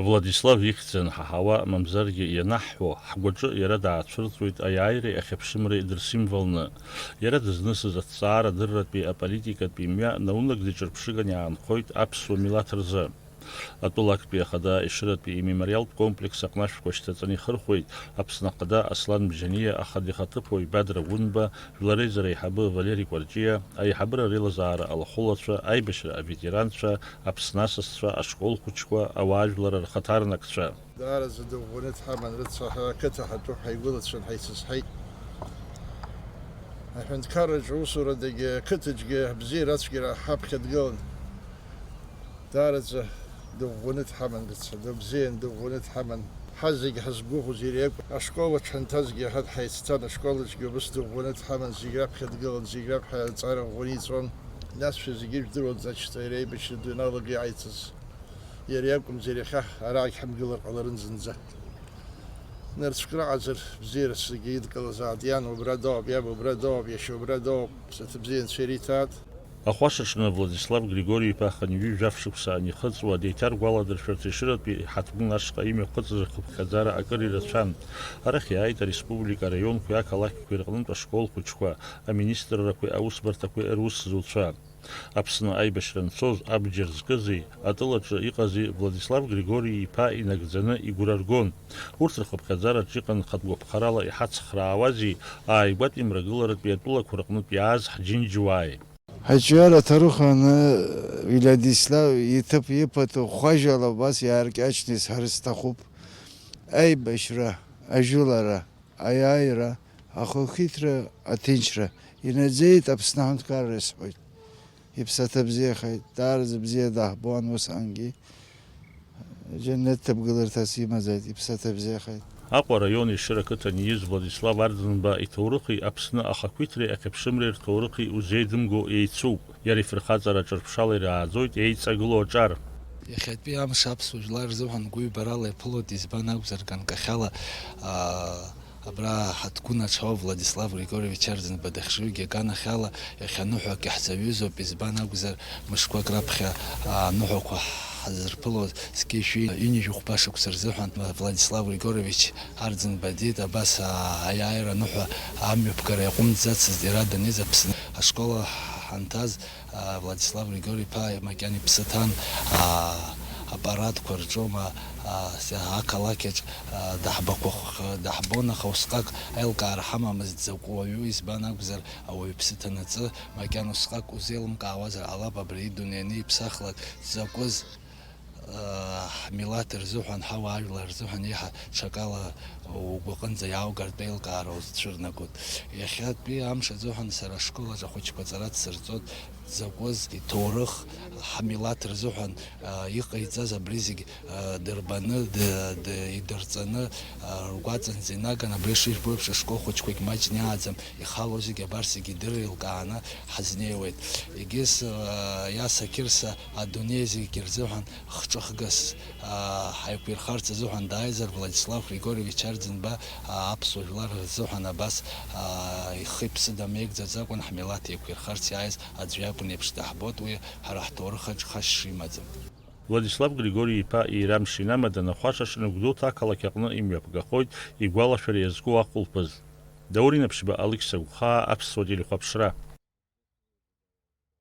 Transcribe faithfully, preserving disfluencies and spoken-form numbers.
Владислав ихьӡ анҳаҳауа, мамзаргьы ианаҳҳәо, ҳгәаҿы иара даацәырҵуеит аиааиреи ахьыԥшымреи дырсимволны. Иара дызнысыз аҭҵаарадырратәи, аполитикатәи мҩа наунагӡа иҿырԥшыганы иаанхоит аԥсуа милаҭ рзы. Атәыла актәи ахада Ешыратәи имемориалтә комплекс аҟны ашәқәа шьҭаҵаны ихырхәеит Аԥсны ахада Аслан Бжьаниа, ахада ихаҭыԥуаҩ Бадра Гәынба, жәлареизара аиҳабы Валери Кәарҷиа, аиҳабыра реилазаара алахәылацәа, аибашьра аветеранцәа, Аԥсны асасцәа, ашкол хәыҷқәа, ауаажәлар рхаҭарнакцәа. Даараӡа дыӷәӷәаны дҳаман, рыцҳа, ҳара ақыҭа ҳатәы ҳаигәылацәан, ҳаицызҳаит. Аҳәынҭқарраҿы аусурадагьы, ақыҭаҿгьы абзиара ацәгьара ҳаԥхьа дгылан. Даараӡа дыӷәӷәаны дҳаман, рыцҳа, дыбзиан, дыӷәӷәаны дҳаман. Ҳазегь ҳазгәыӷуаз иара иакәын. Ашкол аҿы ҳанҭазгьы ҳа-, ҳаицҭан, ашкол аҿгьы убыс дыӷәӷәаны дҳаман, зегь раԥхьа дгылан, зегь раԥхьа аҵара ӷәӷәаны иҵон. Насшәа зегьы ижәдыруан, значит, иара аибашьра дыҩналага иааицыз. Иара иакәымзар иахьа араагь ҳамгылар ҟаларын зынӡа. Нырцәк рыҟазар, бзиарас зегьы идкылазаат, иан убра дауп, иаб убра дауп, иашьа убра дауп, ԥсаҭа бзиа анцәа ириҭааит. Ахәашаҽны Владислав Григори-иԥа хынҩажәа жәаф шықәса анихыҵуа, деиҭаргәаладыршәарц Ешыратәи ҳаҭгәын ашҟа имҩахыҵыз рхыԥхьаӡара акыр ирацәан. Арахь иааит ареспублика араионқәеи ақалақьқәеи рҟнытә ашкол хәыҷқәа, аминистррақәеи аусбарҭақәеи русзуҩцәа. Аԥсны аибашьра анцоз абџьар зкызи, атылаҿы иҟази Владислав Григори-иԥа инагӡаны игәра ргон. Урҭ рхыԥхьаӡараҿ иҟан хатә гәаԥхарала иҳацхраауази, ааигәатәи мрагыларатәи атәылақәа рҟнытә иааз ҳџьынџьуааи. Аҿиара аҭоурых аҟны Владислав иҭыԥ иԥыҭоу хәажәала убас иааркьаҿны исҳәар сҭахуп. Аибашьра, ажәылара, аиааира, ахақәиҭра, аҭынчра инаӡеит Аԥсны аҳәынҭқарра, исҳәоит. Иԥсаҭа бзиахеит, даараӡа бзиа даҳбон усҟангьы. Џьаннет ҭабгаларҭас имазааит, иԥсаҭа бзиахеит. Аҟәа араион Ешыра ақыҭан ииз Владислав Арӡынба иҭоурыхи Аԥсны ахақәиҭреи ахьыԥшымреи рҭоурыхи узеидымго еицуп. Иара ифырхаҵара ҿырԥшала ирааӡоит еиҵагылоу аҿар. Иахьатәи амш аԥсуа жәлар рзыҳәан гәыҩбарала иаԥылоит, избан акәзар, ганкахьала, аа, абра ҳаҭгәын аҽҳәа Владислав Григорьевич Арӡынба дахьшыҩгьы аганахьала, иахьа ныҳәак иаҳзаҩызоуп, избан акәзар, мышқәак раԥхьа, аа, аныҳәақәа ҳазырԥылоз зқьи жәшәи ҩынҩажәи хәба шықәса рзыҳәан Владислав Григорьевич Арӡынба диит, абас, аа, аиааира аныҳәа амҩаԥгара иаҟәымҵӡацызт иара даниз Аԥсны. Ашкол ҳанҭаз, аа, Владислав Григори-иԥа макьана иԥсы ҭан, аа, апарадқәа рҿоума, аа, с-, ақалақь аҿ, аа, даҳбақәах-, даҳбон, аха усҟак аилкаара ҳамамызт, закә уаҩу, избан акәзар, ауаҩԥсы ҭанаҵы, макьана усҟак узеилымкаауазар ҟалап, абри идунеины иԥсахлак закәыз, ҳмилаҭ рзыҳәан, ҳауаажәлар рзыҳәан еиҳа ҽакала угәаҟынӡа иааугартә еилкаара узцәырнагоит. Иахьатәи амш азыҳәан сара ашкол аҿы ахәыҷқәа аҵара дсырҵоит, дзакәыз иҭоурых, ҳмилаҭ рзыҳәан, а, иҟаиҵаз абри зегь, а, дырбаны, д-, д-, идырҵаны, а, ргәаҵанӡа инаган, абри шижәбо еиԥш, ашкол хәыҷқәагь маҷны иааӡам, ихало зегь абар зегь идырра еилкааны ҳазнеиуеит. Егьыс, а, Иаса Қьырса адунеи зегь рзыҳәан хҿыхгас, аа, ҳаиқәирхарц азыҳәан дааизар, Владислав Григорьевич Арӡынба, аа, аԥсуа жәлар рзыҳәан абас, аа, ихы-иԥсы дамеигӡаӡакәан ҳмилаҭ еиқәирхарц иааиз аӡә иакәын еиԥш даҳбоит, уи ҳара ҳҭоурых аҿы хашьа имаӡам. Владислав Григори-иԥа иира амш инамадан ахәашаҽны Гәдоуҭа ақалақь аҟны имҩаԥгахоит игәалашәара иазку ахәылԥаз. Даур Инаԥшьба, Алықьса Гәхаа, Аԥсуа телехәаԥшра.